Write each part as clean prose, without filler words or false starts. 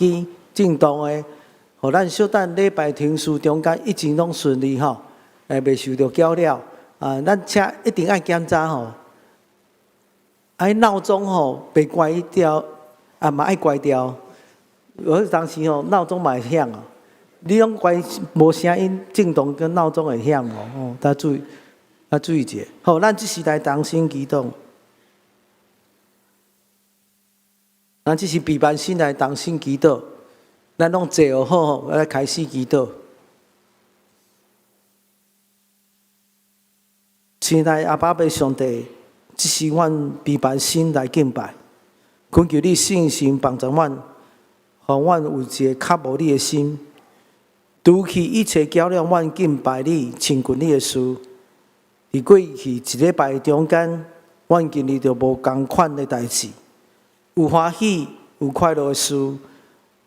機震動的，予咱小等禮拜程序中間一切攏順利吼，袂受著攪擾。啊，咱車一定愛檢查吼，啊，鬧鐘吼袂關掉，啊嘛愛關掉。有當時吼鬧鐘嘛會響哦，你攏關無聲音，震動跟鬧鐘會響哦，吼，大家注意，啊注意者。好，咱這時來同心祈禱。咱這是備辦心來同心祈禱，咱攏坐好好，來開始祈禱。親愛阿爸父上帝，這是阮備辦心來敬拜，懇求你聖神幫助阮，予阮有一個渴慕你的心，除去一切攪擾阮敬拜你、親近你的事。佇過去一禮拜中間，阮經歷著無仝款的代誌。有歡喜，有快樂的事，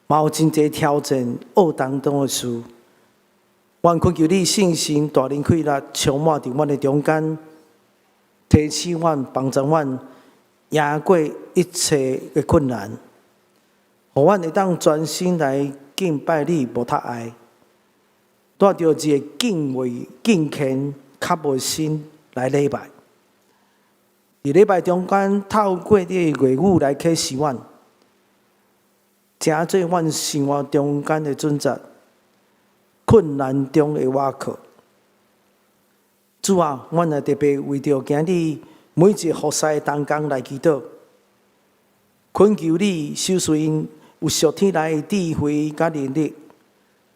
嘛有真濟挑戰、惡當中的事。阮懇求你聖神大能氣力充滿佇阮的中間，提醒阮、幫助阮，贏過一切的困難，予阮會當專心來敬拜你，無窒礙，帶著一個敬畏、敬虔、渴慕的心來禮拜。佇禮拜中間，透過你的話語來啟示阮，成做阮生活中間的準則，困難中的倚靠。主啊，阮也特別為著今日每一個服侍的同工來祈禱，懇求你賞賜𪜶有屬天來的智慧佮能力，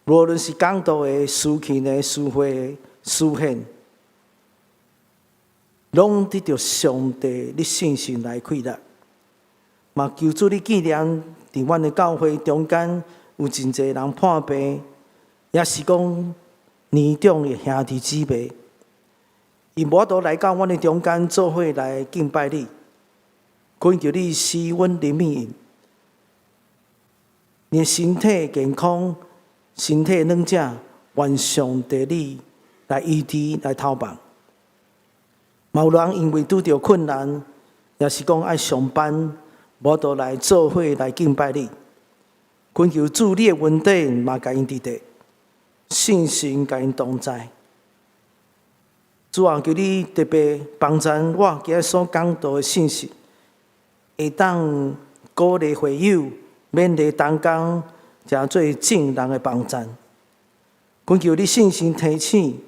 無論是講道的、司琴的、司會的、司獻，攏得著上帝你聖神來氣力。嘛求主你紀念，佇阮的教會中間有真濟人破病，也是講年長的兄弟姊妹，𪜶無法度來到阮的中間做伙來敬拜你，懇求你施恩憐憫𪜶，𪜶身體健康，身體軟正，願上帝你來醫治來投放。嘛有人因為拄著困難，也是講愛上班，無法度來做伙來敬拜你。懇求主你的恩典嘛，共𪜶佇咧，聖神共𪜶同在。主啊，求你特別幫助我今日所講道的信息，會當鼓勵會友、勉勵同工，誠做眾人的幫贊。懇求你聖神提醒，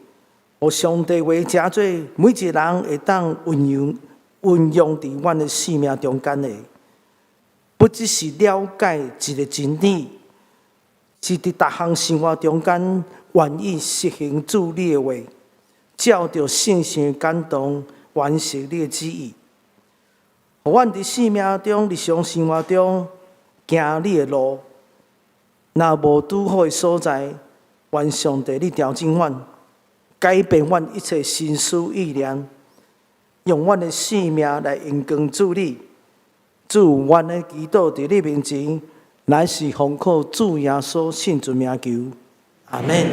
予上帝話誠做每一個人會當運用、運用佇阮的生命中間的，不只是了解一個真理，是佇逐項生活中間願意實行主你的話，照著聖神的感動完成你的旨意。予阮佇生命中、日常生活中行你的路，若無拄好的所在，願上帝你調整阮，改變阮一切心思意念，用阮的生命來榮光主你。主，阮的祈禱佇你面前，乃是奉靠主耶穌聖尊名求，阿們。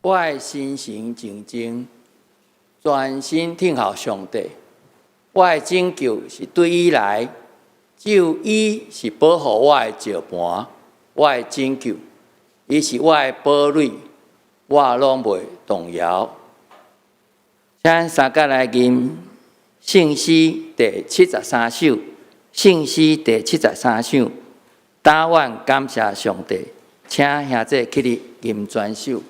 我的心神靜靜，專心等候上帝。我的拯救是對伊來，只有伊是保護我的石磐，我的拯救，伊是我的堡壘，我攏袂動搖。請三佮來吟聖詩第七十三首，聖詩第七十三首，但願感謝上帝，請兄弟起立吟全首。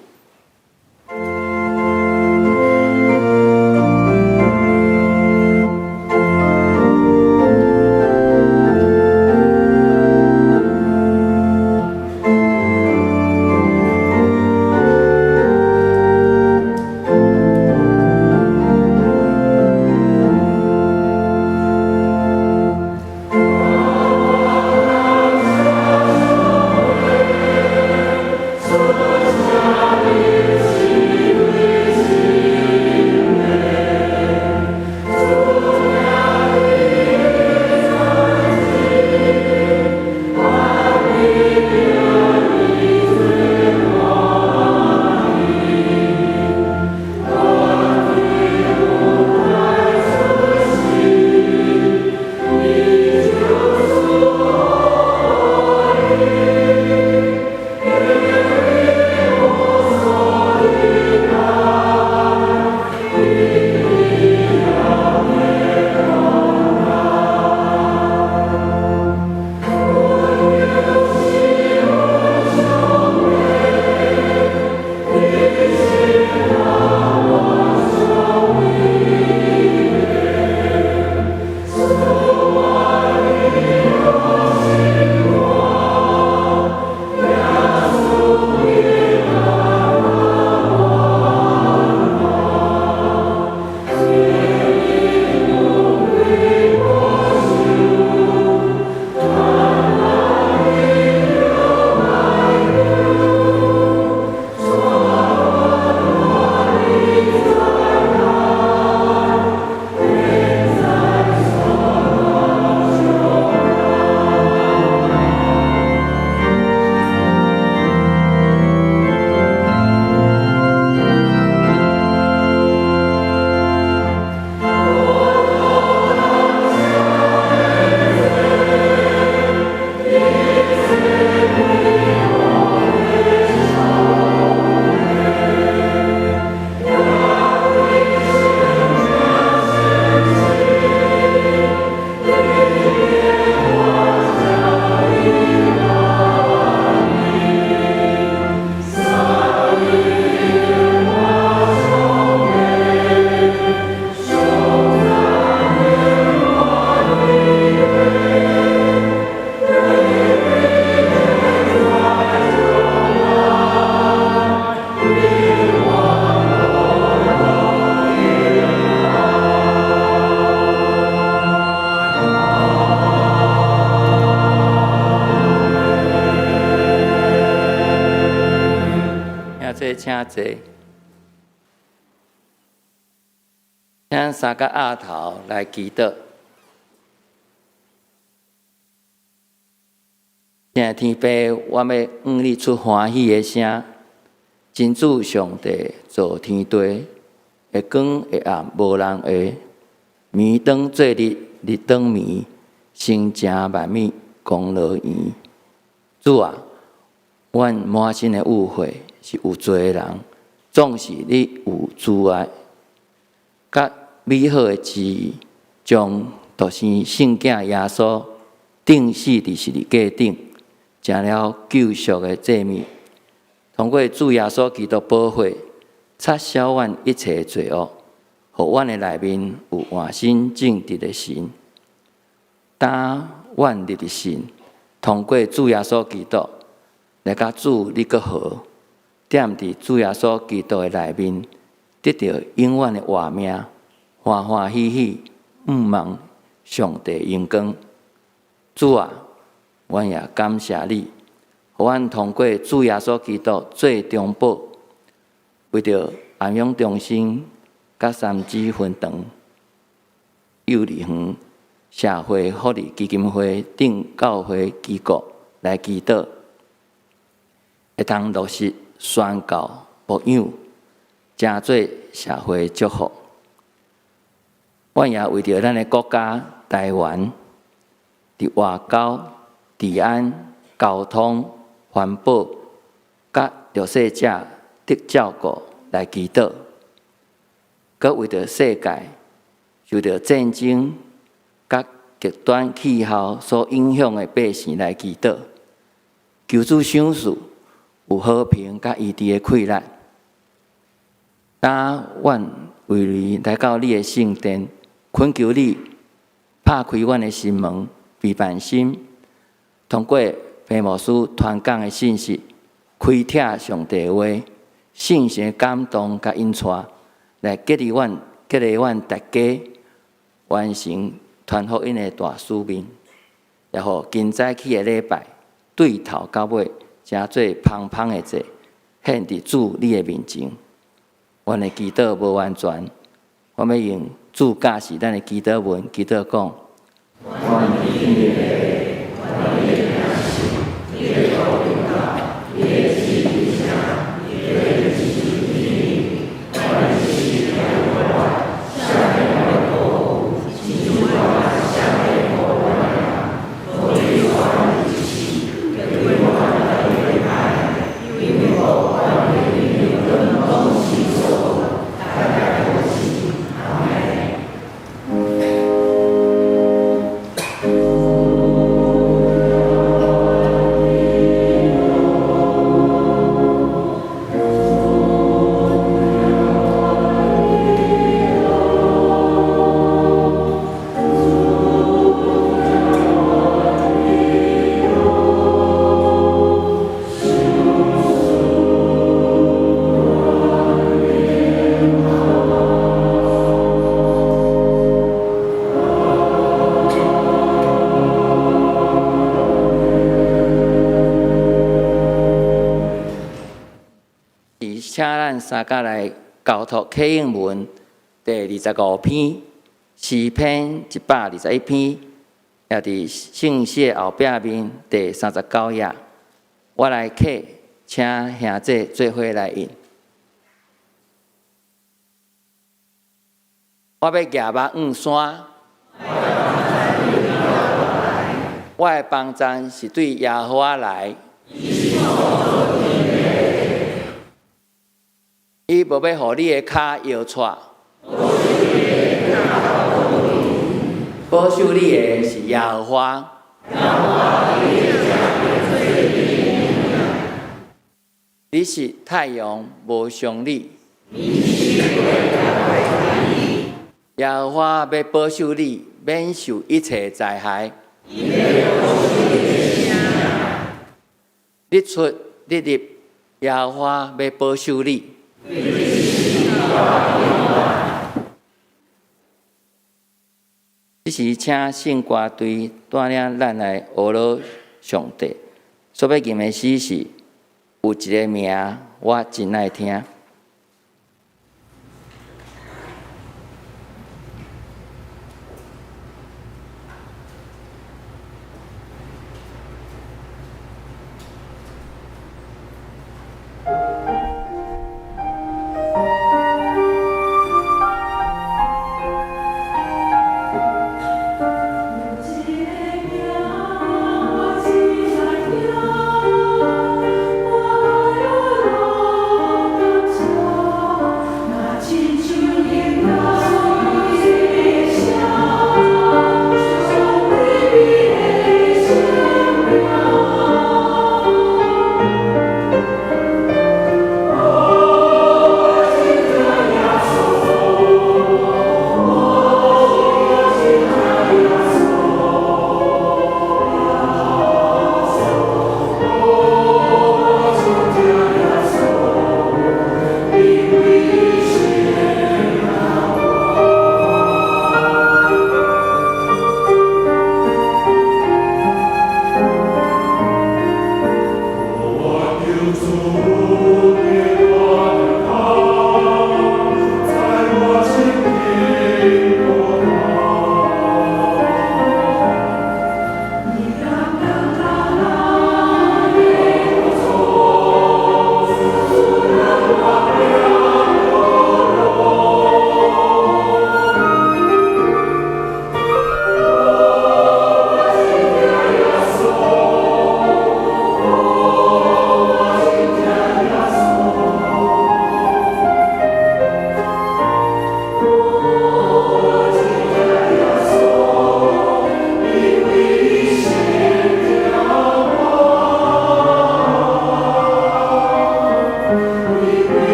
請坐，請三個額頭來祈禱。親愛天父，我欲向你出歡喜的聲，真主上帝造天地，會光會暗無人會，暝當做日，日當暝，星辰萬物功勞圓。主啊，阮滿身的誤會是有罪的人，總是你有慈愛，佮美好的旨意，將獨生聖子耶穌釘死佇十字架頂，成了救贖的祭物。通過主耶穌基督寶血，擦消阮一切罪惡，予阮的內面有換新正直的神。擔阮立志信，通過主耶穌基督來佮主你閣和，踮佇主耶穌基督的內面，得著永遠的活命，歡歡喜喜，向望上帝榮光。主啊，阮也感謝你，予阮通過主耶穌基督做中保，為著安養中心、佮三芝分堂、幼兒園、社會福利基金會等教會機構來祈禱，會當落實宣教牧養。成做社會祝福。阮也為著咱的國家台灣，佇外交、治安、交通、環保，佮弱勢者得照顧來祈禱。閣為著世界受著戰爭佮極端氣候所影響的百姓來祈禱，求主賞賜有和平佮醫治的氣力。今阮為你來到你的聖殿，懇求你拍開阮的心門、備辦心，通過裴牧師傳講的信息，開拓上帝話，聖神感動佮引帶，來激勵阮、激勵阮大家完成傳福音的大使命，也予今早起的禮拜對頭到尾，成做芳芳的祭，獻佇主你的面前。阮的祈禱無完全，我欲用主教示咱的祈禱文，祈禱講。請咱三家來交託啟應文第25篇，詩篇121篇，也佇聖詩後壁面第39頁。我來啟，請兄弟做伙來印。我欲舉目向山，我的幫助是對耶和華來。伊無欲予你的跤搖掣，保守你的是耶和華。日蝕太陽無傷你，耶和華欲保守你，免受一切災害。日出日入，耶和華欲保守你。這時，請聖歌隊帶領咱來學羅上帝。所欲吟的詩是：有一个名，我真愛聽。有一个名，我真愛聽，我愛學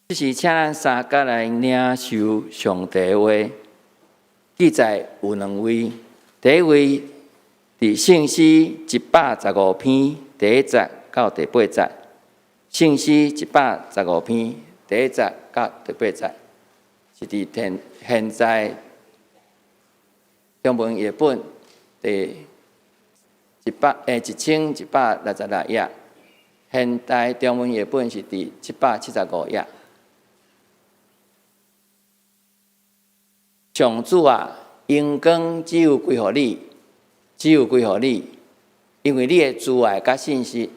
這是請咱三角來領受上帝話。記載有兩位，第一位佇聖詩115篇第一節到第八節，聖詩一百十五篇第一節到第八節，是佇現現在中文譯本第一百1166頁，現代中文譯本是佇775頁。上主啊，榮光只有歸予你，只有歸予你，因為你的慈愛佮信實，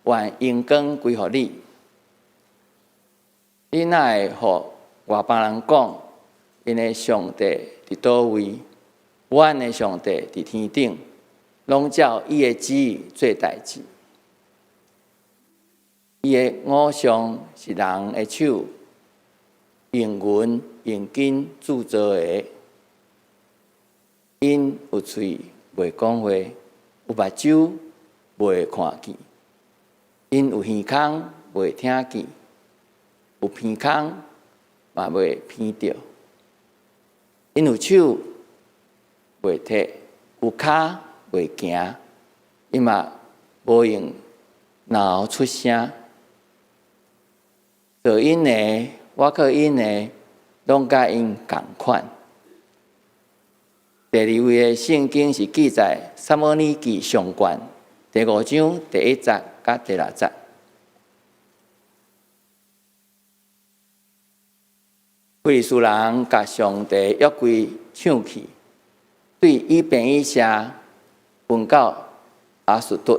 願榮光歸予你。你哪會予外邦人講，𪜶的上帝佇佗位？阮的上帝佇天頂，攏照伊的旨意做代誌。伊的偶像是人的手，用銀用金鑄造的。𪜶有喙袂講話，有目睭袂看見，𪜶有耳孔袂聽見，有鼻孔嘛袂鼻著，𪜶有手袂提，有跤袂行，𪜶嘛無用嚨喉出聲。造𪜶的，倚靠𪜶的，攏佮𪜶仝款。第二位的聖經是記載《撒母耳記上卷》第五章第一節佮第六節。非利士人共上帝約櫃搶去，對以便以謝運到亞實突。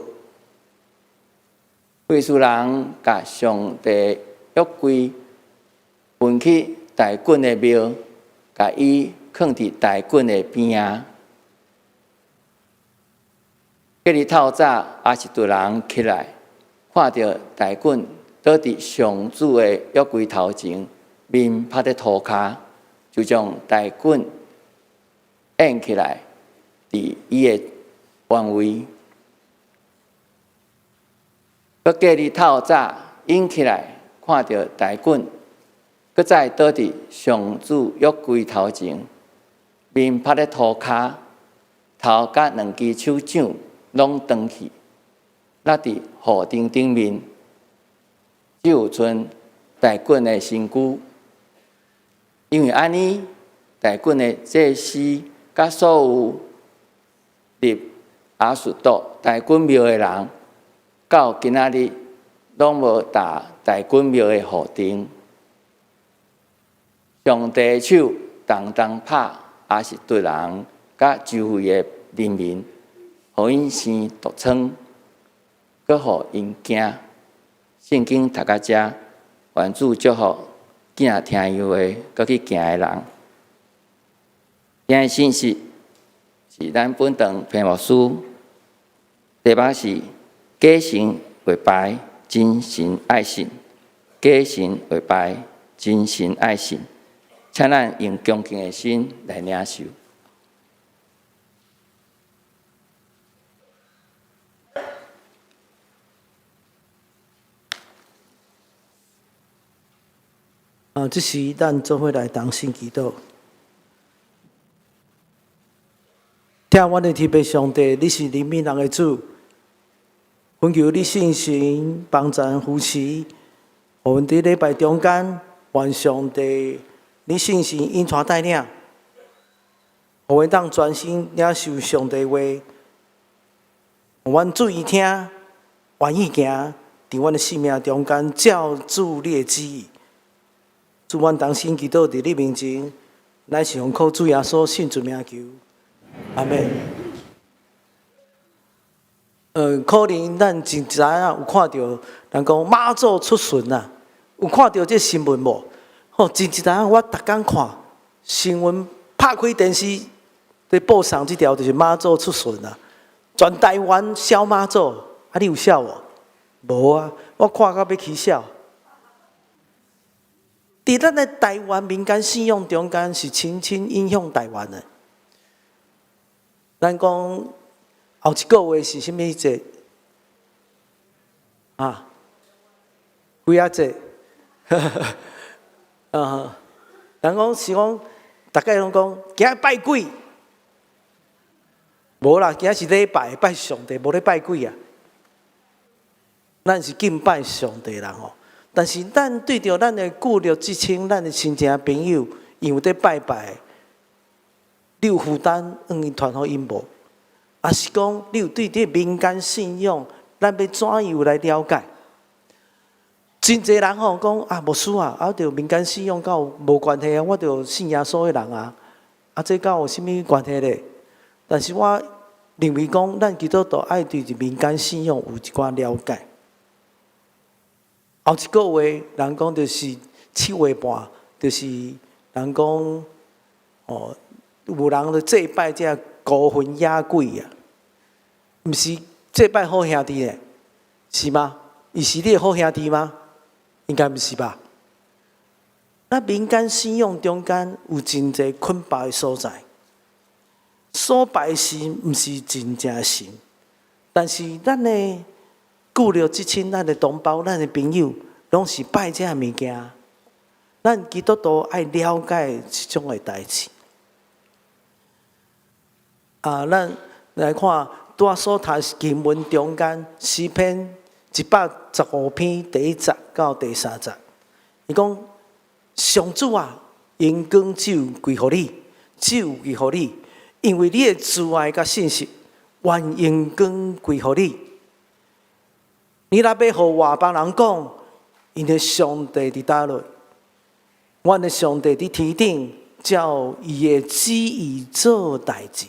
非利士人共上帝約櫃運去大袞的廟，共伊囥佇大袞的邊仔。隔日透早，亞實突人起來，看著大袞倒佇上主的約櫃頭前，面拍佇塗跤，就將大袞掩起來，佇伊的原位。閣隔日透早，𪜶起來，看著大袞，閣再倒佇上主約櫃頭前，面拍佇塗跤，頭佮兩支手掌攏斷去，落佇護頂頂面，只有賰大袞的身軀。因為按呢，大袞的祭司佮所有入亞實突大袞廟的人，到今仔日攏無踏大袞廟的護頂。上帝的手重重拍亞實突人佮周圍的人民，予𪜶生毒瘡，閣予𪜶驚。聖經讀到遮，願主祝福囝聽伊話，閣去行的人。今日信息是咱本堂彭牧師，題目是假神會敗，真神愛信；假神會敗，真神愛信。請咱用恭敬的心來領受。啊，這時咱做伙來同心祈禱。疼阮的天父上帝，你是憐憫人的主，懇求你聖神幫贊扶持，予阮佇禮拜中間，願上帝你聖神引帶帶領，予阮當專心領受上帝話，予阮注意聽，願意行，佇阮的生命中間照主你的旨意。主，阮同心祈禱佇你面前，乃是奉靠主耶穌聖主名求，阿們。可能咱真知影有看著人講媽祖出巡啊，有看著這新聞無？吼，真一知影我逐工看新聞，拍開電視佇報送這條就是媽祖出巡啊，全台灣痟媽祖，啊，你有痟無？無啊，我看到欲起痟。佇咱的台灣民間信仰中間，是深深影響台灣的。咱講後一個月是啥物節？啊，幾仔節？啊，人講是講，逐家攏講今仔拜鬼，無啦，今仔是禮拜拜上帝，無咧拜鬼啊。咱是敬拜上帝人吼，但是咱對著咱的骨肉至親、咱的親情朋友，𪜶有佇拜拜，你有負擔向𪜶傳福音無？抑是講你有對這民間信仰，咱欲怎樣來了解？真濟人吼講啊，牧師啊，啊，著民間信仰佮我無關係啊，我著信耶穌的人啊，啊，這佮我有啥物關係咧？但是我認為講，咱基督徒愛對民間信仰有一寡了解。後一個月，人講就是7月半，就是人講哦，有人咧祭拜這孤魂野鬼啊，毋是祭拜好兄弟咧，是嗎？伊是你的好兄弟嗎？應該毋是吧？那民間信仰中間有真濟捆綁的所在，所拜的神毋是真正的神，但是咱的骨肉至親、咱的同胞、咱的朋友，攏是拜這个物件。咱基督徒愛了解這種的代誌。啊，咱來看拄仔所讀經文中間詩篇115篇第一節到第三節，伊講：上主啊，榮光只有歸予你，只有歸予你，因為你的慈愛佮信實，願榮光歸予你。你若欲予外邦人講，𪜶的上帝佇佗落？阮的上帝佇天頂，照伊的旨意做代誌。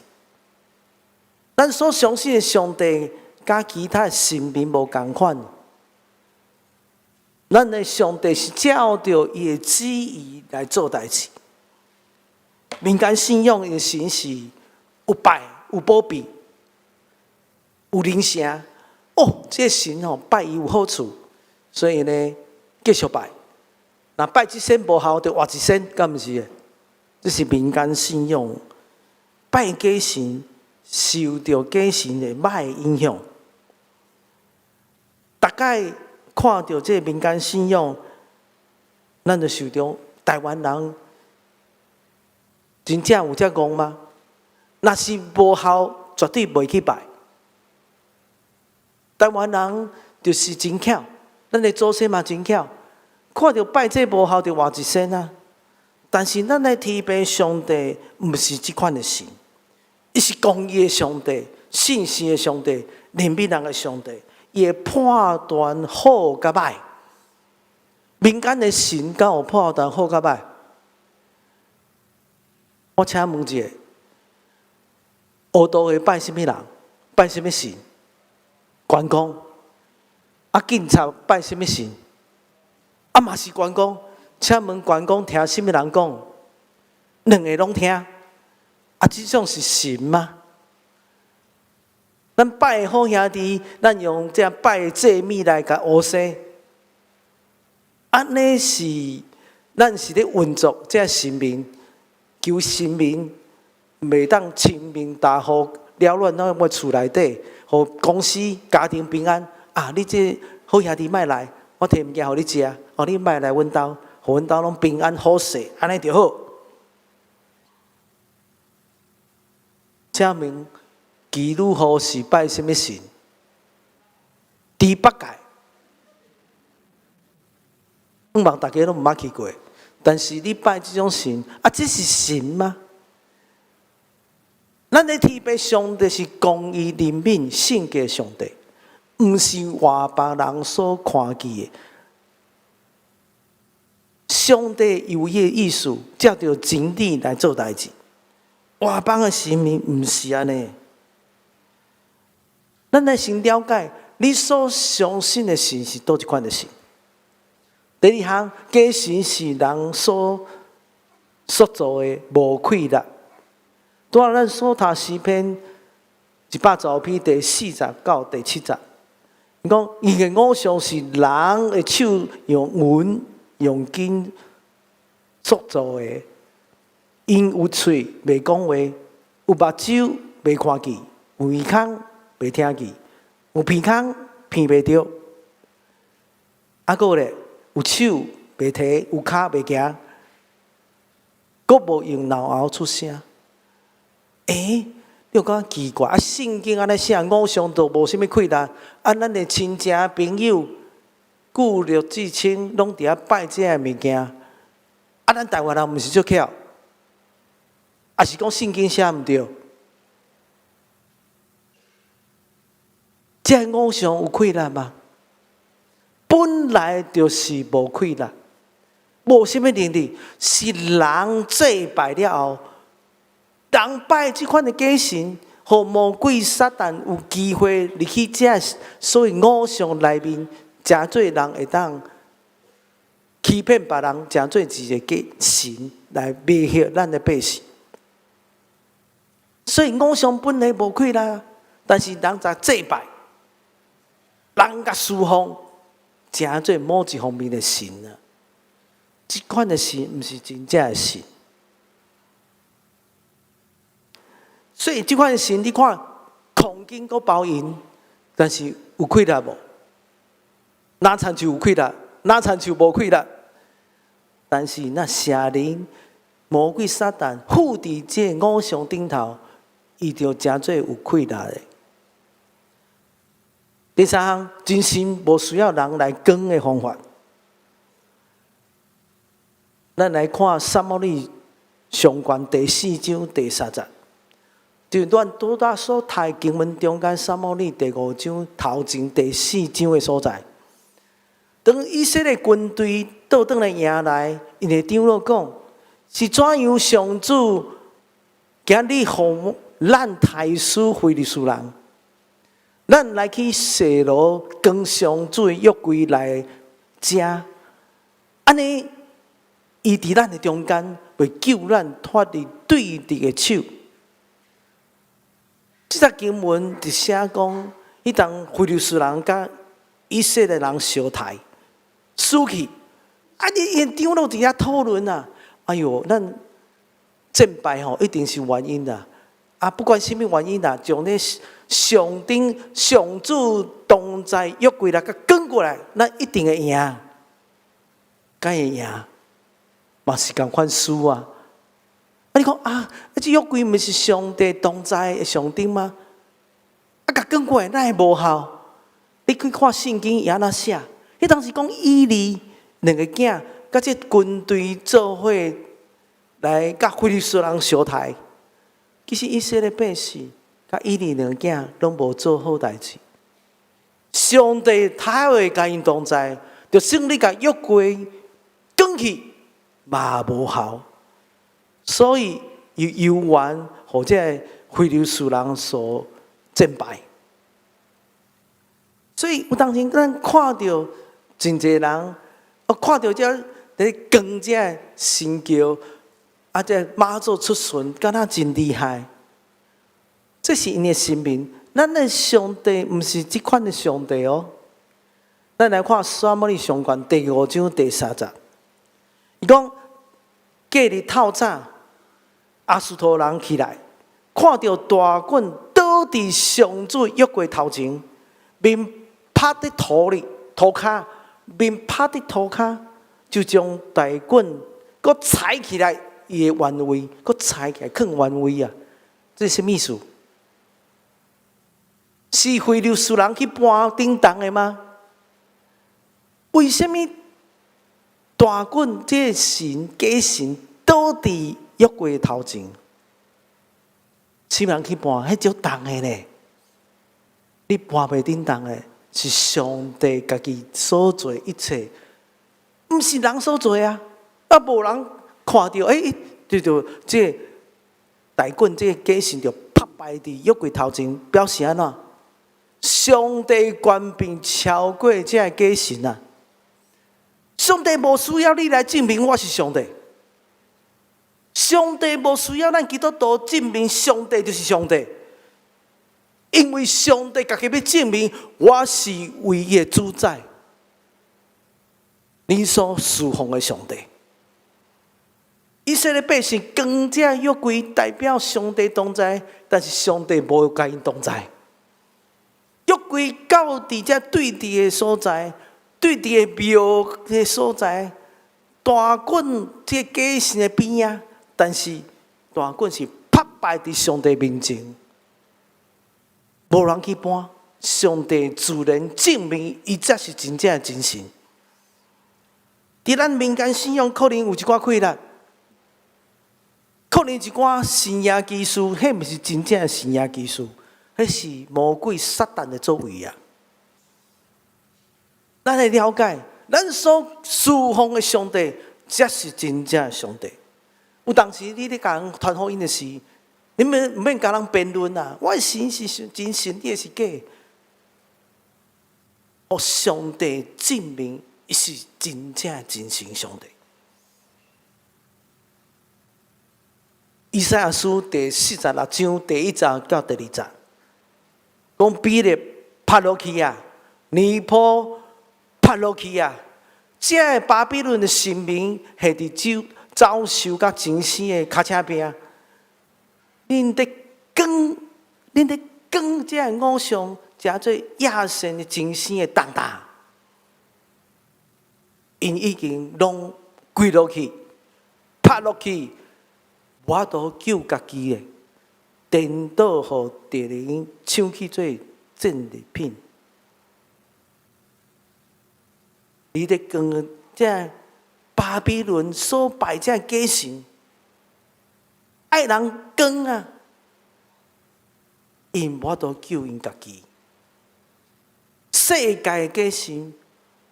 咱所相信的上帝，佮其他神明無仝款。咱的上帝是照著伊的旨意來做代誌。民間信仰的神是有拜、有保庇、有靈城。哦，這個神吼拜伊有好處，所以呢繼續拜。若拜這仙無效，就換一仙，敢毋是？這是民間信仰，拜假神受著假神的歹影響。逐擺看著這個民間信仰，咱就想著台灣人真正有遮戇嗎？若是無效，絕對袂去拜。台灣人就是真巧，咱的祖先嘛真巧，看著拜這無效，就換一仙啊。但是咱的天父上帝毋是這款的神，伊是公義的上帝、信實的上帝、憐憫人的上帝，伊會判斷好佮歹。民間的神敢有判斷好佮歹？我請問一下，黑道會拜啥物人？拜啥物神？關公。啊，警察拜啥物神？啊，嘛是關公。請問關公聽啥物人講？兩个攏聽。啊，這種是神嗎？咱拜的好兄弟，咱用這拜的祭物來共烏生。按呢是，咱是咧運作這神明，求神明袂當清明大雨繚亂咱的厝內底，予公司家庭平安。啊，你這好兄弟莫來，我提物件予你食，哦，你莫來阮兜，予阮兜攏平安好勢，按呢就好。請問妓女號是拜啥物神？豬八戒。希望大家攏毋捌去過，但是你拜這種神，啊，這是神嗎？咱的天父上帝是公義、憐憫、聖潔上帝，毋是外邦人所看見的。上帝有伊的意思，照著真理來做代誌。外邦的神明毋是按呢。咱來先了解，你所相信的神是佗一款的神。第二項，假神是人所塑造的，無氣力。拄仔咱所讀詩篇115篇第四節到第七節，伊講伊的偶像是人的手用銀用金塑造的，𪜶有喙袂講話，有目睭袂看見，有耳孔袂聽見，有鼻孔鼻袂著，啊閣咧有手袂提，有跤袂行。閣無用老喉出聲。欸，你有感覺奇怪啊？聖經按呢寫，偶像都無啥物氣力，啊，咱的親情朋友、故略至親，攏佇遐拜這个物件，啊，咱台灣人毋是足巧，抑是講聖經寫毋對？這个偶像有氣力嗎？本來就是無氣力，無啥物能力，是人祭拜了後，人拜這款的假神，予魔鬼撒旦有機會入去這所謂偶像內面，成做人會當欺騙別人，成做一个假神來迷惑咱的百姓。所以偶像本來無氣力，但是人就祭拜，人共侍奉，成做某一方面的神啊。這款的神毋是真正的神。所以這款神，你看空間閣包容，但是有氣力無？若親像有氣力，若親像無氣力。但是若邪靈、魔鬼、撒旦附佇這個偶像頂頭，伊就成做有氣力的。第三項，真神無需要人來講的方法。咱來看撒母耳上卷第四章第三節。就咱拄才所讀經文中間，撒母耳第五章頭前第四章的所在。當以色列軍隊倒轉來營來，𪜶的長老講：是怎樣上主今日予咱刣死非利士人？咱來去示羅扛上主的約櫃來遮，按呢，伊佇咱的中間，會救咱脫離對敵的手。這節經文就寫講，彼當非利士人佮以色列人相刣，輸去，啊！𪜶𪜶長老佇遐討論啊！哎喲，咱戰敗吼，一定是原因啦！啊，不管啥物原因啦，將咧上頂上主同在約櫃來共扛過來，咱一定會贏，敢會贏？嘛是仝款輸啊！啊！你講啊，這約櫃毋是上帝同在的上頂嗎？啊，共扛過來，哪會無效？你去看聖經伊按怎寫？彼當時講以利兩個囝，佮這軍隊做伙來佮非利士人相刣。其實以色列百姓佮以利兩個囝攏無做好代誌。上帝他會共𪜶同在，就算你共約櫃扛去，嘛無效。所以，伊猶原予這个非利士人所戰敗。所以有當時咱看著真濟人，哦，看著這佇扛這个神轎，啊，這媽祖出巡，敢若真厲害。這是𪜶的神明，咱的上帝毋是這款的上帝哦。咱來看撒母耳上卷第五章第三節，伊講隔日透早，亞實突人起來，看著大袞倒佇上主約櫃頭前，面拍佇土裡塗跤，面拍佇塗跤，就將大袞閣踩起來，伊的原位，閣踩起來，囥原位啊！這是啥物意思？是非利士人去搬頂重的嗎？為啥物大袞這個神假神倒佇約櫃頭前？啥人去搬？彼足重的呢？你搬袂振動的，是上帝家己所做一切，毋是人所做啊！啊，無人看著，欸，就就這個大袞這個假神就拍敗佇約櫃頭前，表示按怎？上帝權柄超過這个假神啊！上帝無需要你來證明我是上帝，上帝無需要咱基督徒證明上帝就是上帝，因為上帝家己欲證明我是唯一的主宰，你所侍奉的上帝。以色列百姓扛這約櫃代表上帝同在，但是上帝無共𪜶同在。約櫃到佇這對佇的所在，對佇的廟的所在，大袞這假神的邊仔，但是大棍是拍敗佇上帝面前，無人去搬。上帝自然證明，伊才是真正的真神。佇咱民間信仰，可能有一寡氣力，可能一寡神蹟奇事，彼毋是真正的神蹟奇事，彼是魔鬼撒旦的作為啊！咱會了解，咱所侍奉的上帝，才是真正的上帝。有當時你咧共人傳福音的時，你免毋免共人辯論啊！我的神是真神，你的是假。予上帝證明，伊是真正真神上帝。以賽亞書第46章第1節到第2節，講比勒拍落去啊，尼波拍落去啊，這个巴比倫的神明下佇走獸佮精牲的跤車邊，恁咧扛，恁咧扛這个偶像，成做野生的精牲的重擔，𪜶已經攏跪落去，拍落去，無法度救家己的，顛倒予敵人搶去做戰利品。你咧扛這巴比倫所拜這假神，愛人扛啊，𪜶無法度救𪜶家己。世界的假神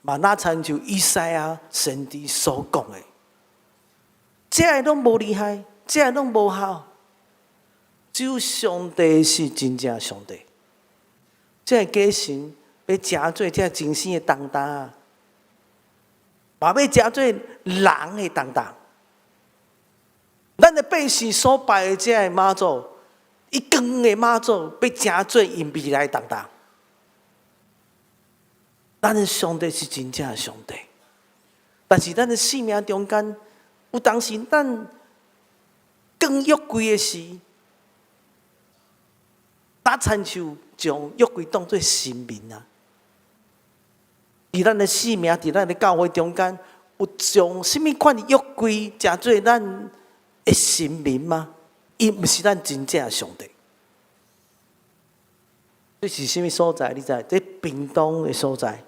嘛，若親像以賽亞先知所講的，這个攏無厲害，這個攏無效，只有上帝是真正上帝。這个假神欲成做這精牲的重擔，嘛欲成做人的重擔。咱的百姓所拜的這个媽祖，伊扛的媽祖欲成做𪜶未來的重擔。咱的上帝是真正的上帝，但是咱的生命中間，有當時咱扛約櫃的時，若親像將約櫃當做神明啊！佇咱的生命，佇咱的教會中間，有將啥物款的約櫃成做咱的神明嗎？伊毋是咱真正的上帝。這是啥物所在？你知？這屏東的所在，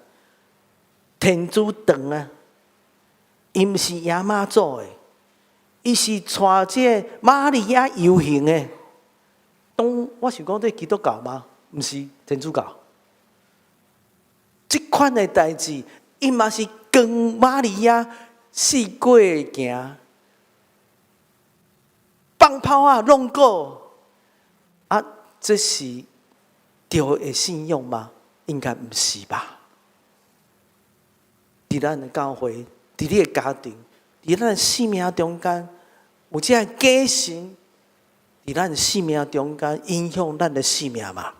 天主堂啊，伊毋是耶媽祖的，伊是帶這個瑪利亞遊行的。當我想講這基督教嗎？毋是天主教。這款的代誌，伊嘛是扛瑪利亞四界行，放炮啊，弄鼓啊，這是對的信仰嗎？應該毋是吧？佇咱的教會，佇你的家庭，佇咱的生命中間，有這個假神，佇咱的生命中間影響咱的生命嗎？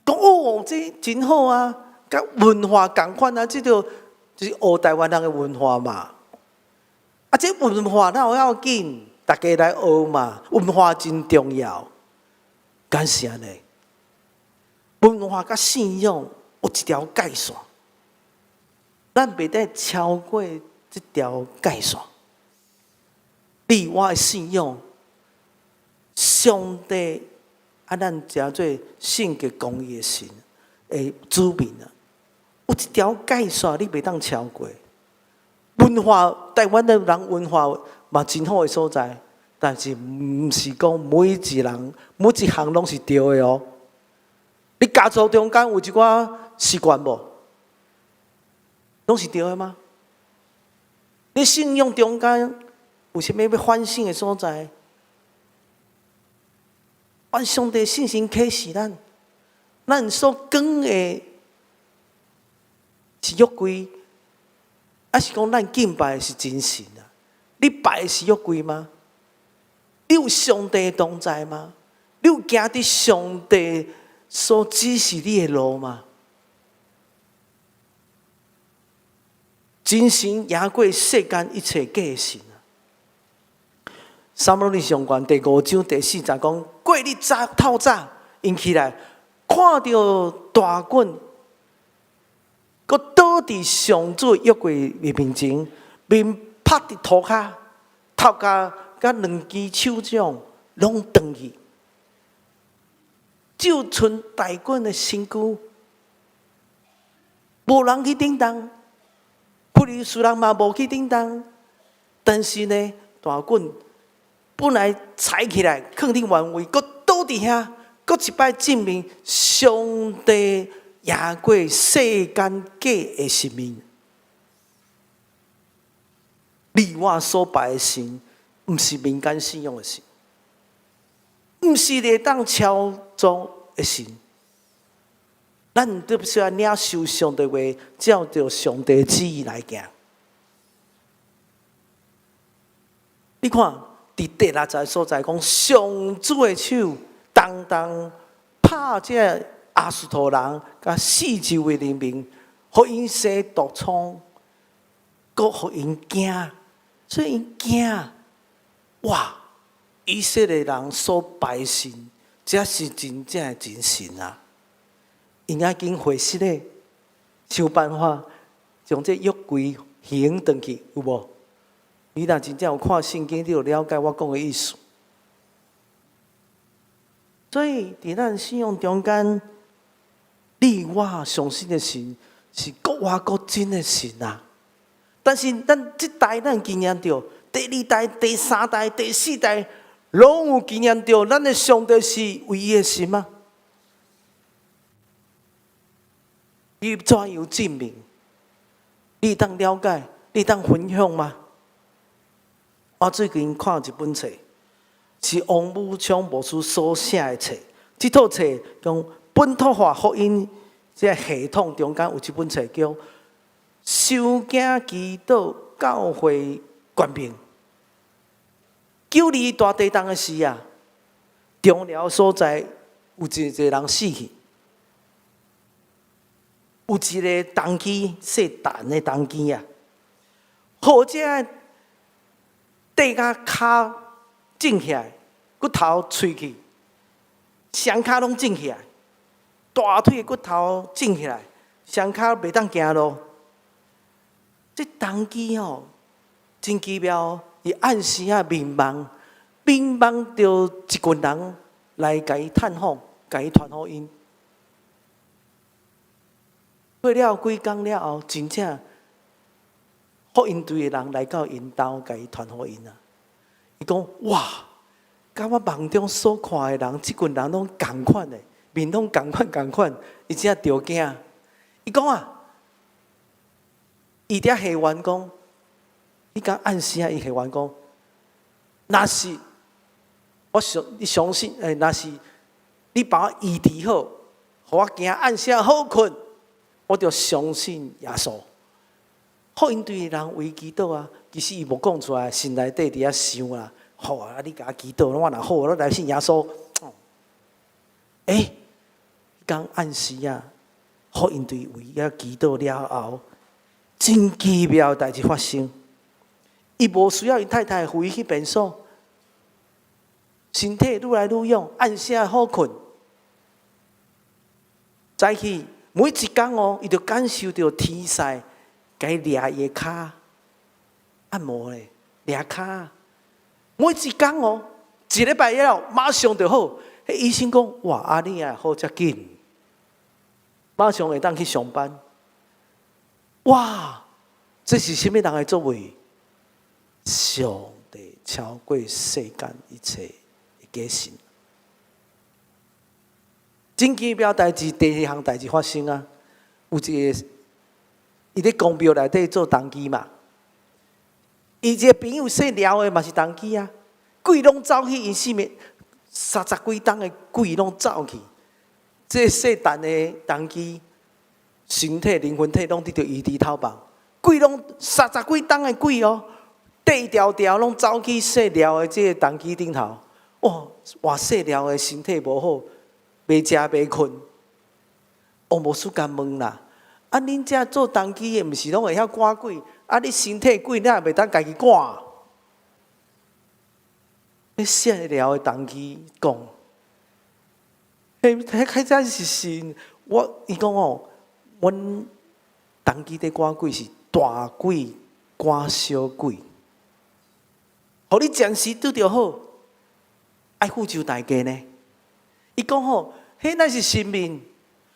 講哦，這真好啊，佮文化仝款啊，這就就是學台灣人的文化嘛。啊，這文化哪有要緊？大家來學嘛，文化真重要。敢是按呢？文化佮信仰有一條界線，咱袂得超過這條界線。你我的信仰，上帝啊，咱成做聖潔公義的神的子民啊，有一條界線你袂當超過。文化，台灣的人文化嘛真好的所在，但是毋是講每一人每一項攏是對的哦。你家族中間有一寡習慣無？攏是對的嗎？你信仰中間有啥物欲反省的所在？願上帝聖神啟示咱，咱所扛的是約櫃，抑是講咱敬拜的是真神啊？你拜的是約櫃嗎？你有上帝同在嗎？你有行佇上帝所指示你的路嗎？真神贏過世間一切假神啊！撒母耳上卷第5章第4節講：過日早透早，𪜶起來看著大袞，閣倒佇上主約櫃面前，面拍佇塗跤，頭殼佮兩支手掌攏斷去，只有賰大袞的身軀，無人去頂動，非利士人嘛無去頂動，但是呢，大袞本來踩起來，囥佇原位，閣倒佇遐，閣一擺證明上帝贏過世間假的神明。你我所拜的神，毋是民間信仰的神，毋是會當操縱的神。咱都必須愛領受上帝話，照著上帝旨意來行。你看，佇第六節所在講，上主的手重重拍這亞實突人，佮四周圍人民，予𪜶生毒瘡，閣予𪜶驚，所以𪜶驚。哇！以色列人所拜神，這是真正的真神啊！𪜶愛緊回室咧，想辦法將這約櫃還轉去，有無？你若真正有看聖經，你就了解我講的意思。所以，佇咱信仰中間，你我相信的神是閣活閣真的神啊！但是咱這代咱經驗著，第二代、第三代、第四代，攏有經驗著，咱的上帝是唯一的神嗎？你怎樣證明？你當了解？你當分享嗎？我最近看一本冊，是王武昌牧師所寫的冊。這套冊講本土化福音這系統中間有一本冊叫《收驚祈禱教會權柄》。9·22大地震的時啊，中寮所在有一個人死去，有一个童乩，姓陳的童乩啊，或者綴甲跤腫起來，骨頭碎去，雙跤攏腫起來，大腿骨頭腫起來，雙跤袂當行路。這童乩吼，真奇妙，伊暗時仔眠夢，眠夢著一群人來共伊探訪，共伊傳福音。過了幾工了後，真正福音隊的人來到𪜶兜，共伊傳福音啊！伊講：哇，佮我夢中所看的人，這群人攏仝款的，面攏仝款仝款，伊真正著驚。伊講啊，伊佇遐還願講，伊講暗時啊，伊還願講，若是我相你相信，若是你把我醫治好，予我今暗時好睏，我就相信耶穌。福音隊的人為祈禱啊，其實伊無講出來，心內底佇遐想啦。好啊，你共我祈禱，我若好，我來信耶穌。講暗時啊，福音隊為遐祈禱了後，真奇妙的代誌發生。伊無需要𪜶太太扶伊去便所，身體愈來愈勇，暗時好睏。早起每一工哦，伊就感受著天使共伊掠伊的跤，按摩咧，掠跤。每一工哦，一禮拜了後，馬上就好。彼醫生講：哇，阿你啊好遮緊，馬上會當去上班。哇，這是啥物人的作為？上帝超過世間一切的假神。真奇妙代誌，第二項代誌發生啊！有一个，伊咧宮廟內底做童乩嘛，伊一个朋友姓廖的嘛是童乩啊，鬼攏走去𪜶四面三十幾冬的鬼攏走去，這個姓陳的童乩身體靈魂體攏得著醫治透放，鬼攏三十幾冬的鬼哦，綴條條攏走去姓廖的這個童乩頂頭，哇，哇姓廖的身體無好。袂食袂睏，王牧師共問啦，啊，恁遮做童乩的，毋是攏會曉趕鬼？啊，你身體鬼，你也袂當家己趕？彼姓廖的童乩講，彼彼才是神。我伊講哦，阮童乩佇趕鬼是大鬼趕小鬼。予你暫時拄著好，愛付上代價呢。伊講吼，彼若是神明，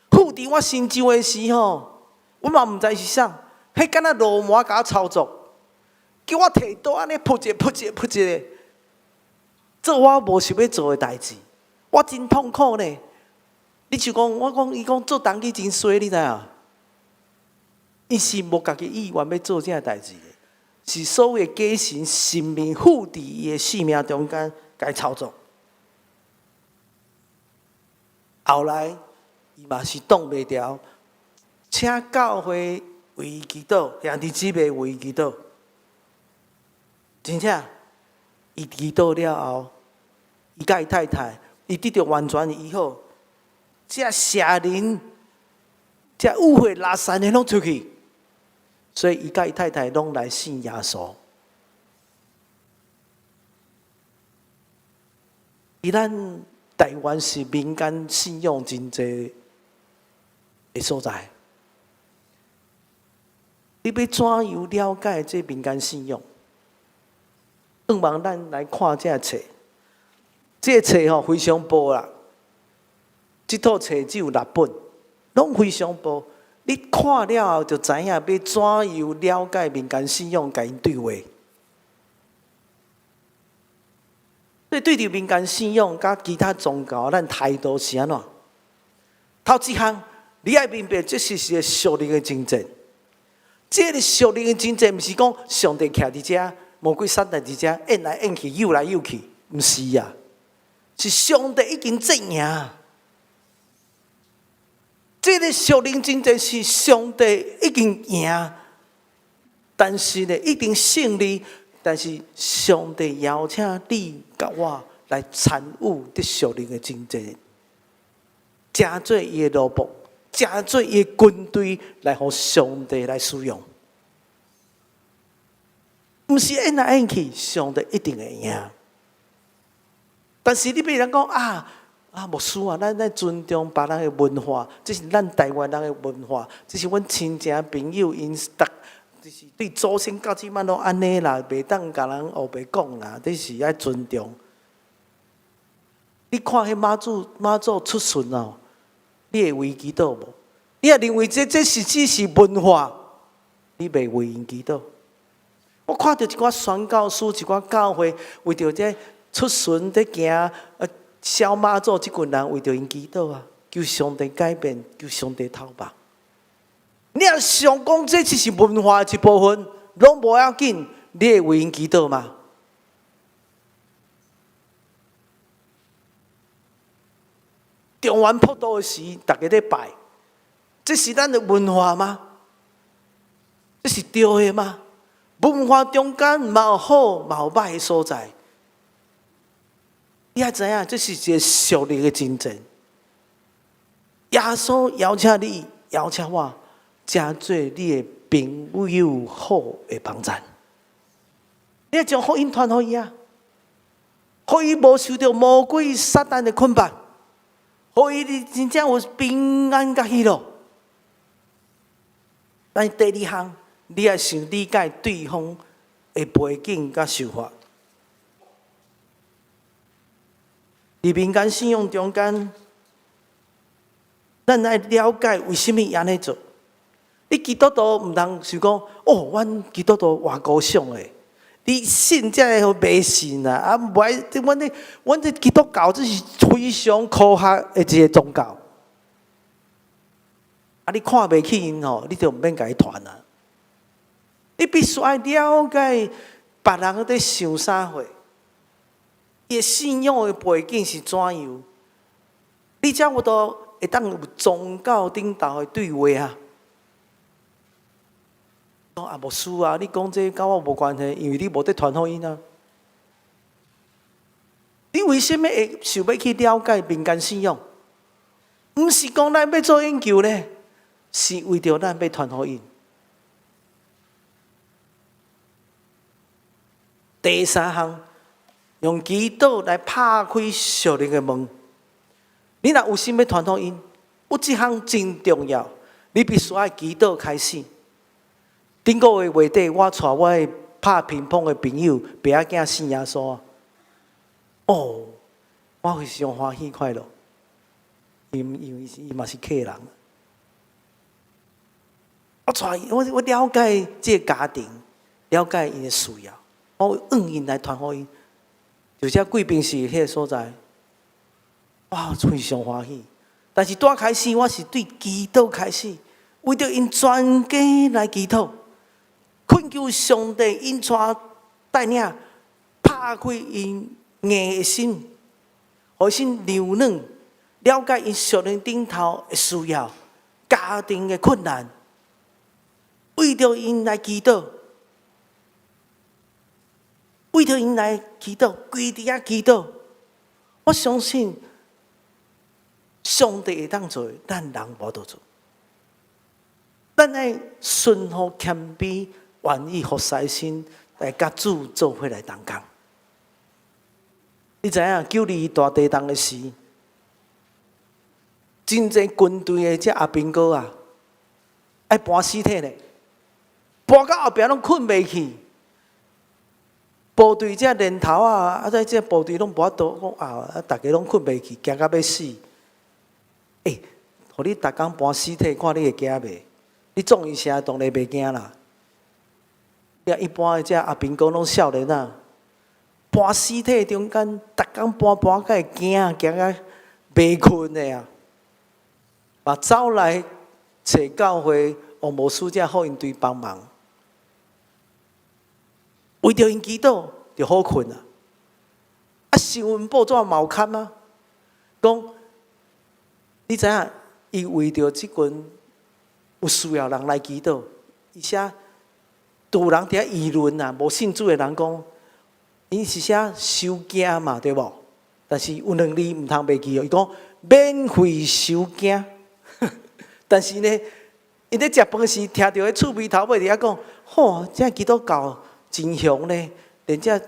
附佇我身上的時吼，我嘛毋知是啥，彼敢若羅馬共我操作，叫我提刀按呢噗一噗一噗一个，做我無想欲做的代誌，我真痛苦呢。你就講，我講，伊講做童乩真衰，你知影？伊是無家己意願欲做這个代誌的，是所有的假神神明附佇伊的性命中間，共伊操作。後來，伊嘛是擋袂牢，請教會為伊祈禱，兄弟姊妹為伊祈禱。真正，伊祈禱了後，伊佮伊太太，伊得著完全的醫好，這邪靈、這污穢垃圾的攏出去，所以伊佮伊太太攏來信耶穌。佇咱台灣是民間信仰真濟的所在，你欲怎樣了解這民間信仰？向望咱來看這冊，這冊吼非常薄啦，這套冊只有六本，攏非常薄。你看了後就知影欲怎樣了解民間信仰，共𪜶對話。所以對著民間信仰佮其他宗教，咱態度是按怎？頭一項，你愛明白，這是一个屬靈的爭戰。這个屬靈的爭戰，毋是講上帝徛佇遮，魔鬼撒旦佇遮，演來演去，誘來誘去，毋是啊，是上帝已經戰贏。這个屬靈爭戰是上帝已經贏，但是呢，一定勝利。但是上帝邀請你佮我來參與這屬靈的爭戰，成做伊的奴僕，成做伊的軍隊來予上帝來使用。毋是演來演去，上帝一定會贏。但是你欲人講啊啊，牧師啊，咱愛尊重別人的文化，這是咱台灣人的文化，這是阮親情朋友𪜶逐。就是對祖先到這擺攏按呢啦，袂當共人烏白講啦，這是愛尊重。你看彼媽祖媽祖出巡哦，你會為祈禱無？你若認為這這是只是文化，你袂為𪜶祈禱。我看著一寡宣教師、一寡教會為著這出巡佇行，痟媽祖這群人為著𪜶祈禱啊，求上帝改變，求上帝透目。你若想講這只是文化的一部分，攏無要緊，你會為𪜶祈禱嗎？中元普渡的時，逐家咧拜，這是咱的文化嗎？這是對的嗎？文化中間嘛有好嘛有歹的所在。你愛知影，這是一个屬靈的爭戰。耶穌邀請你，邀請我，成做你的朋友好的幫贊。你愛將福音傳予伊啊，予伊無受著魔鬼撒旦的捆綁，予伊真正有平安佮喜樂。但是第二項，你愛先理解對方的背景佮想法。佇民間信仰中間，咱愛了解為啥物伊按呢做。你基督徒毋通想講，哦，阮基督徒偌高尚的，你信這个迷信啊！啊，無愛，阮這阮這基督教這是非常科學的一个宗教。啊，你看袂起𪜶吼，你就毋免共伊傳啊。你必須愛了解別人佇想啥貨，伊的信仰的背景是怎樣，你才有度會當有宗教頂頭的對話啊。講啊，牧師啊，你講這佮我無關係，因為你無佇傳福音啊。你為啥物會想欲去了解民間信仰？毋是講咱欲做研究呢，是為著咱欲傳福音。第三項，用祈禱來拍開屬靈的門。你若有心欲傳福音，有一項真重要，你必須愛祈禱開始。頂個月月底，我帶我的拍乒乓的朋友，爸仔囝信耶穌。哦，我非常歡喜快樂，因為伊嘛是客人。我帶伊，我了解這个家庭，了解𪜶的需要，我向𪜶來傳福音，就這貴賓室彼个所在，哇，非常歡喜。但是拄開始，我是對祈禱開始，為著𪜶全家來祈禱，懇求上帝𪜶帶帶領，拍開𪜶硬的心，予心柔軟，了解𪜶屬靈頂頭的需要，家庭的困難，為著𪜶來祈禱，為著𪜶來祈禱，規佇遐祈禱。我相信上帝會當做，咱人無法度做。咱愛順服謙卑，願意服侍心來佮主做伙來同工。你知影9·21大地動的時，真濟軍隊的這阿兵哥啊，愛搬屍體咧，搬到後壁攏睏袂去。部隊這連頭啊，啊這部隊攏無法度講啊，逐家攏睏袂去，驚甲欲死。欸，予你逐工搬屍體，看你會驚袂？你撞一聲，當然袂驚啦。你一般的這阿兵哥攏少年啊，搬屍體中間，逐工搬搬甲會驚，驚甲袂睏的啊！嘛走來揣教會王牧師這福音隊幫忙，為著𪜶祈禱就好睏啊！啊，新聞報紙嘛有刊啊，講你知影，伊為著這群有需要人來祈禱，伊寫有人佇遐議論啊，無信主的人講，𪜶是寫收驚嘛，對無？但是有兩字毋通袂記哦，伊講免費收驚。但是呢，𪜶咧食飯時聽著彼趣味頭尾佇遐講，吼，這基督教真雄呢，連這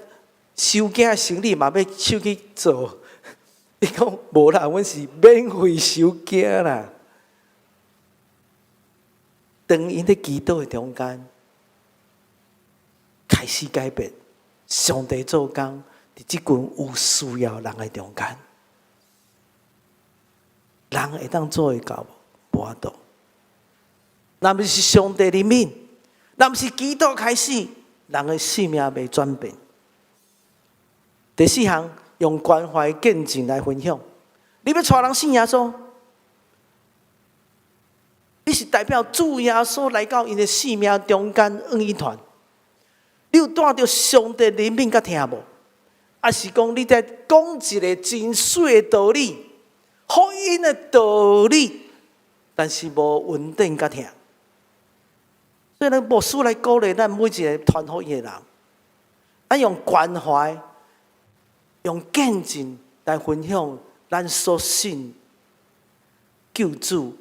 收驚的生理嘛欲手去做。伊講無啦，阮是免費收驚啦。當𪜶咧祈禱的中間，開始改變，上帝做工，佇這群有需要人的中間，人會當做會到無？無法度。若毋是上帝憐憫，若毋是祈禱開始，人的性命袂轉變。第四項，用關懷見證來分享。你欲帶人信耶穌，你是代表主耶穌來到𪜶的生命中間，向𪜶傳。你有帶著上帝憐憫佮疼無？抑是講你在講一个真媠的道理，福音的道理，但是無穩定佮疼。所以，咱牧師來鼓勵咱每一个傳福音的人，咱用關懷、用見證來分享咱所信救主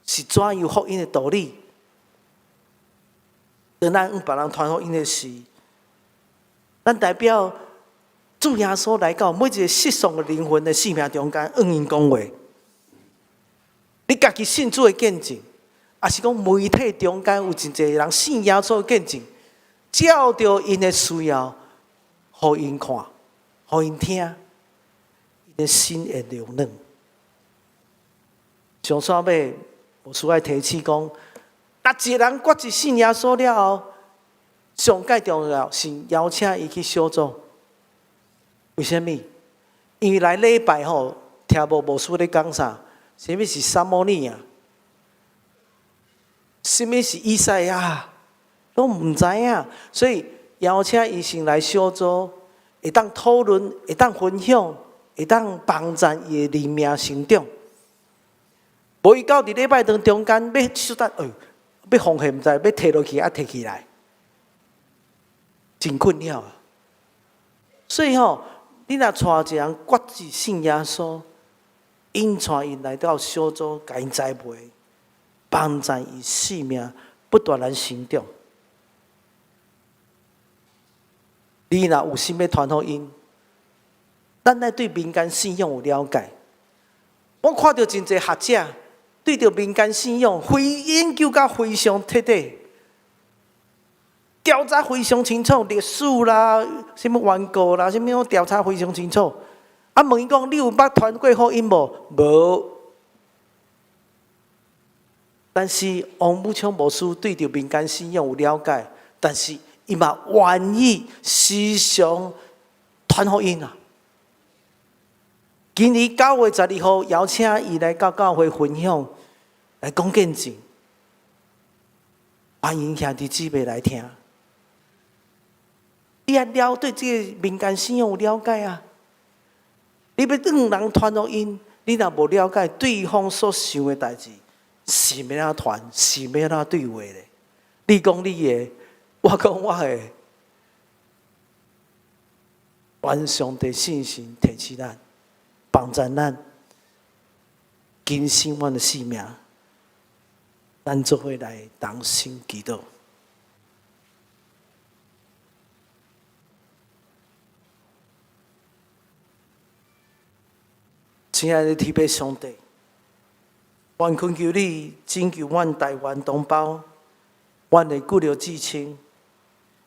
是怎樣福音的道理。當咱向別人傳福音的時，咱代表主耶穌來到每一个失喪的靈魂的生命中間，向𪜶講話。你家己信主的見證，抑是講媒體中間有真濟人信耶穌的見證，照著𪜶的需要，予𪜶看，予𪜶聽，𪜶的心會柔軟。上煞尾，牧師愛提醒講，若一個人決志信耶穌了後，上蓋重要是邀請伊去小組。為啥物？因為來禮拜吼，聽無牧師咧講啥？啥物是撒母耳啊？啥物是以賽亞？攏毋知影。所以邀請伊先來小組，會當討論，會當分享，會當幫助伊的靈命成長。無伊到佇禮拜堂中間欲小等，哎，欲放下毋知，欲提落去啊提起來，真困擾啊！所以吼，你若帶一個人決志信耶穌，𪜶帶𪜶來到小組，共𪜶栽培，幫助伊生命不斷來成長。你若有心欲傳福音，咱愛對民間信仰有了解。我看著真濟學者對著民間信仰非研究甲非常徹底，調查非常清楚，歷史啦，啥物緣故啦，啥物攏調查非常清楚。啊，問伊講，你有捌傳過福音無？無。但是王武昌牧師對著民間信仰有了解，但是伊嘛願意時常傳福音啊。今年9月12號邀請伊來到教會分享，來講見證，歡迎兄弟姊妹來聽。你也了對這个民間信仰有了解啊？你欲向人傳福音，你若無了解對方所想的代誌，是欲按怎傳，是欲按怎對話咧？你講你的，我講我的，願上帝聖神提醒咱，幫助咱，更新阮的生命，咱做伙來同心祈禱。親愛的天父上帝，願懇求你拯救阮台灣同胞，阮的骨肉至親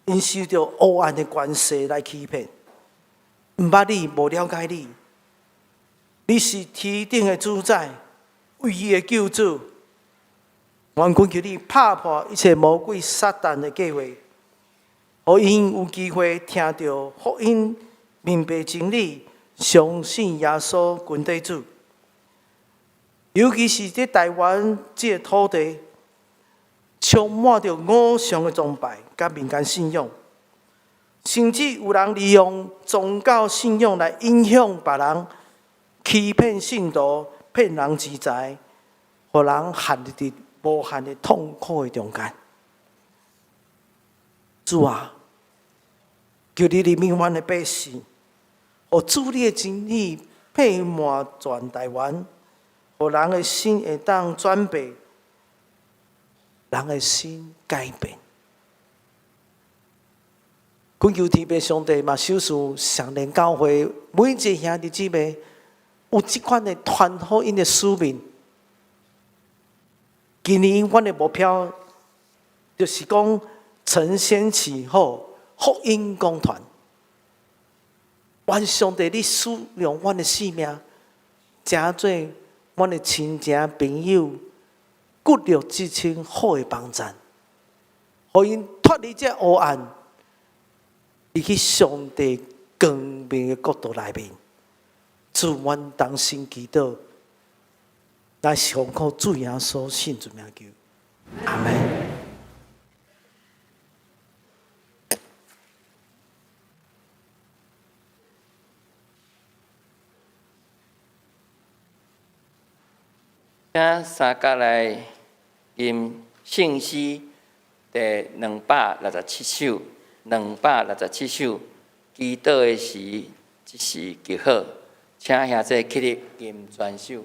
，𪜶受著黑暗的權勢來欺騙，毋捌你，無了解你，你是天頂的主宰，唯一的救主。願懇求你拍破一切魔鬼撒旦的計劃，予𪜶有機會聽著福音，明白真理。相信耶穌軍隊主，尤其是佇台灣這个土地，充滿著偶像的崇拜佮民間信仰，甚至有人利用宗教信仰來影響別人，欺騙信徒、騙人錢財，予人陷入佇無限的痛苦的中間。主啊，求你憐憫阮的百姓。予主你的真理遍滿全台灣，予人的心會當轉變，人的心改變。懇求天父上帝嘛，賞賜雙連教會每一个兄弟姊妹有這款的傳福音的使命。今年阮的目標就是講承先啟後，福音講團。願上帝，你使用阮的生命，成做阮的親情朋友、骨肉至親好的幫贊，予𪜶脫離這黑暗，入去上帝光明的國度內面。主，阮同心祈禱，乃是奉靠主耶穌聖主名求，阿門。請三甲來吟聖詩第267首，267首，祈禱的時，這時極好，請兄弟起立吟全首。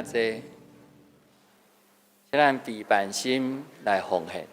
請坐。請咱備辦心來奉獻。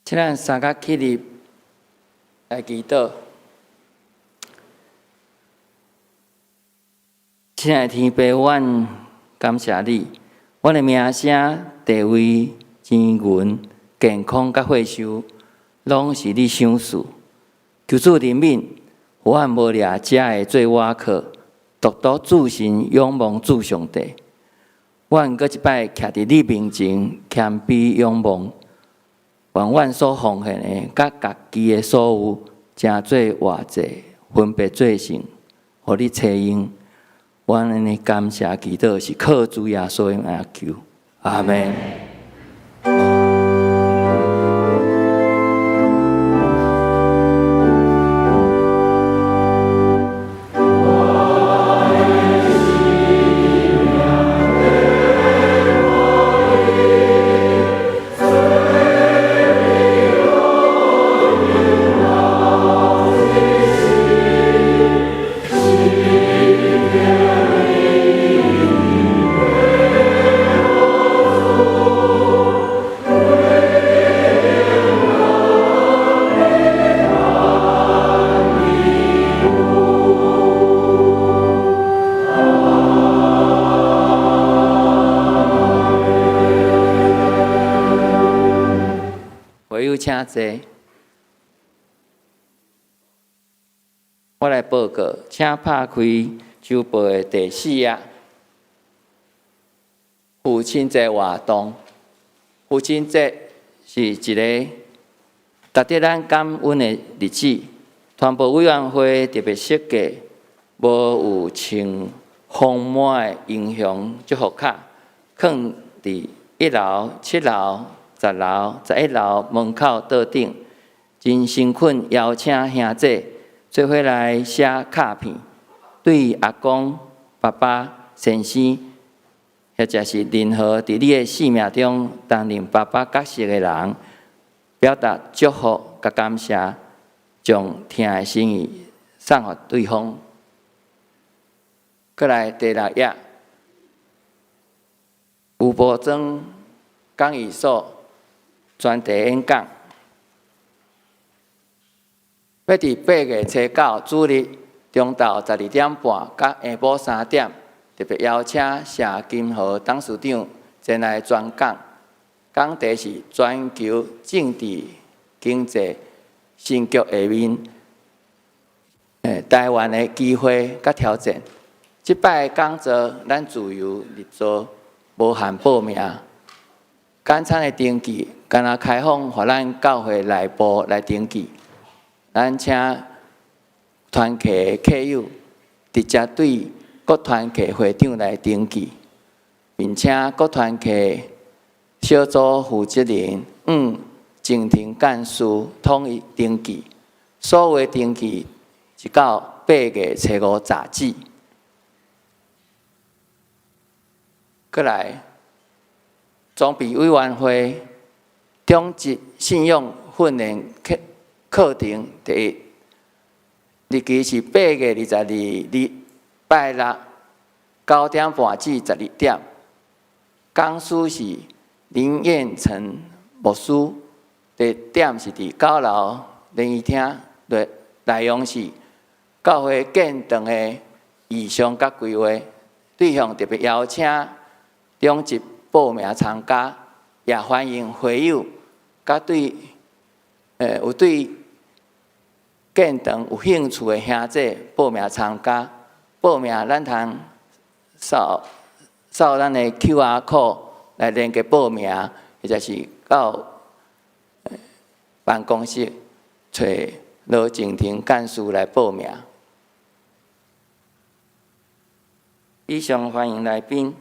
請咱三甲起立來祈禱。親愛的天父，阮感謝你，阮的名聲、地位、錢銀、健康佮歲壽，攏是你賞賜。求主憐憫，予阮無掠遮的做倚靠，獨獨注神仰望主上帝。阮閣一擺徛佇你面前，謙卑仰望。願阮所奉獻的，佮家己的所有，成做活祭，分別做聖，予你采用。阮按呢感謝祈禱，是靠主耶穌的名求，阿們。會友請坐，我來報告，請拍開週報的第四頁。父親節活動，父親節是一個值得咱感恩的日子。傳播委員會特別設計，無有穿豐滿的英雄祝福卡，囥佇一樓、七樓、十樓、11樓門口桌頂，真誠懇邀請兄姐做伙來寫卡片，對阿公、爸爸、先生，或者是任何佇你的生命中擔任爸爸角色的人，表達祝福佮感謝，將疼的心意送予對方。閣來第六頁，吳伯莊講義所專題演講，欲佇8月初9主日中晝12點半佮下晡3點，特別邀請謝金河董事長前來專講，講題是全球政治經濟新局下面，台灣的機會佮挑戰。這擺的講座，咱自由入座，無限報名。簡餐的登記，干焦開放，予咱教會內部來登記。咱請團契客友直接對各團契會長來登記，並請各團契小組負責人、靜婷幹事統一登記。所有登記直到8月初5截止。閣來，裝備委員會長職信仰訓練課課程第一，日期是8月22禮拜六9點半至12點。講師是林彥成牧師，地點是佇9樓聯誼廳。內內容是教會建堂的異象佮規劃，對象特別邀請長執報名參加，也歡迎會友佮對有對建堂有興趣的兄弟報名參加。報名咱通掃掃咱的 QR code 來連結報名，或者是到辦公室揣羅靜婷幹事來報名。以上歡迎來賓，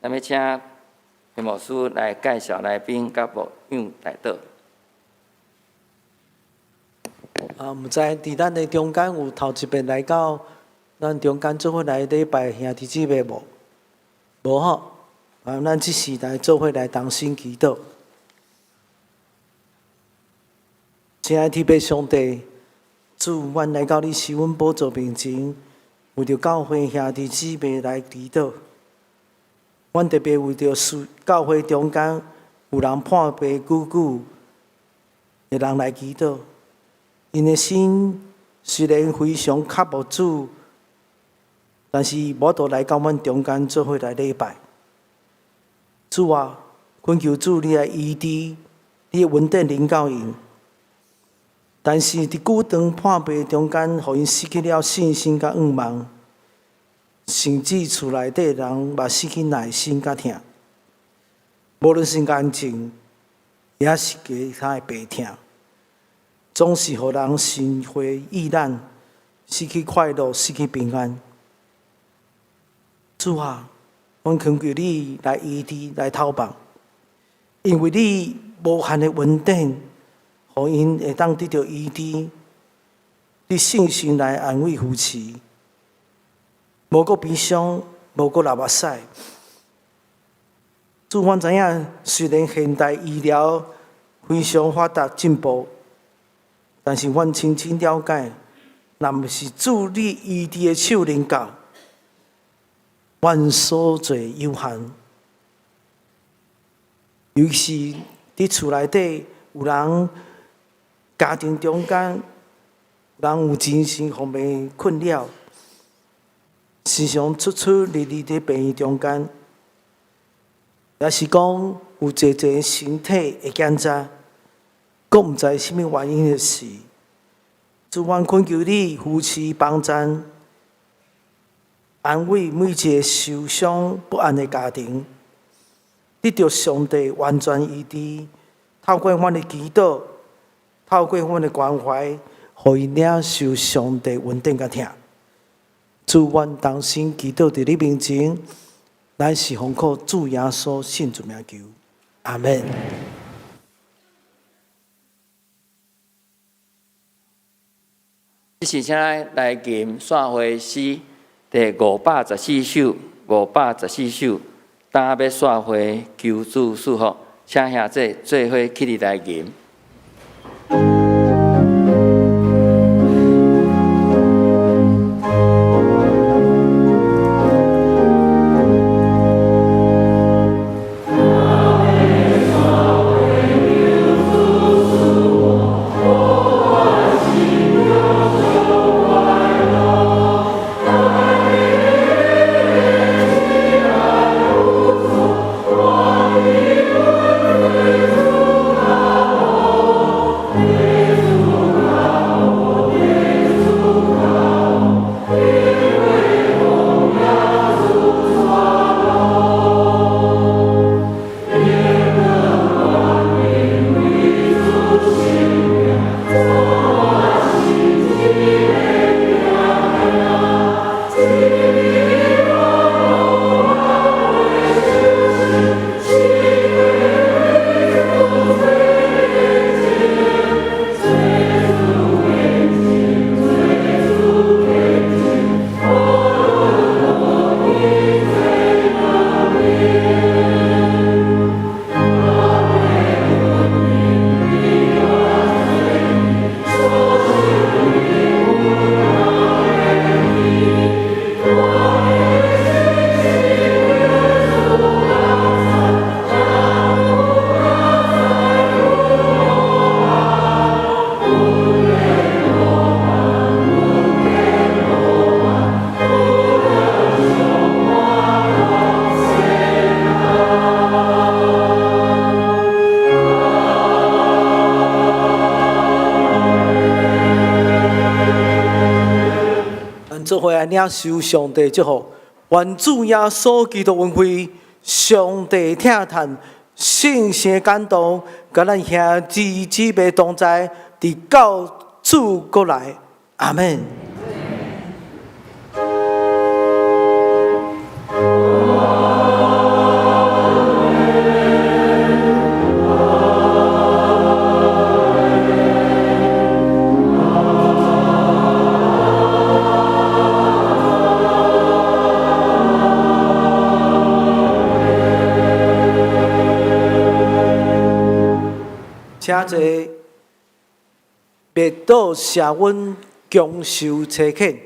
咱欲請裴牧師來介紹來賓佮牧養代禱。啊，毋知佇咱的中間有頭一遍來到咱中間做伙來禮拜兄弟姊妹無？無吼。啊，咱這時來做伙來同心祈禱。親愛的天父上帝，主，阮來到你施恩寶座面前，為著教會兄弟姊妹來祈禱。阮特別為著教會中間有人破病久久的人來祈禱，𪜶的心雖然非常渴慕主，但是無法度來到阮中間做伙來禮拜。主啊，懇求主你來醫治，你的恩典臨到𪜶。但是佇久長破病中間，予𪜶失去了信心佮盼望，甚至厝內底人嘛失去耐心佮疼。無論是癌症，抑是其他的病痛，總是予人心灰意懶，失去快樂，失去平安。主啊，阮懇求你來醫治，來透放，因為你無限的恩典，予𪜶會當得著醫治，你信心來安慰扶持，無閣悲傷，無閣流目屎。主，阮知影，雖然現代醫療非常發達進步，但是阮深深了解，若毋是主你醫治的手臨到，阮所做有限。尤其是佇厝內底有人家庭中間，人有精神方面困擾，時常出出入入佇病院中間，抑是講有濟濟身體的檢查，閣毋知啥物原因的時，主，阮懇求你扶持幫贊，安慰每一個受傷不安的家庭，得著上帝完全醫治，透過阮的祈禱，透過阮的關懷，予𪜶領受上帝恩典佮疼。主，阮同心祈禱佇你面前，咱是奉靠主耶穌聖主名求，阿門。這是請咱來吟散會詩第514首，514首，今欲散會求主賜福，請兄弟做伙起立來吟。做伙來領受上帝祝福，願主耶穌基督恩惠、上帝疼疼、聖神感動，佮咱兄弟姊妹同在，直到主閣來。阿門。請坐，默禱謝阮恭受差遣。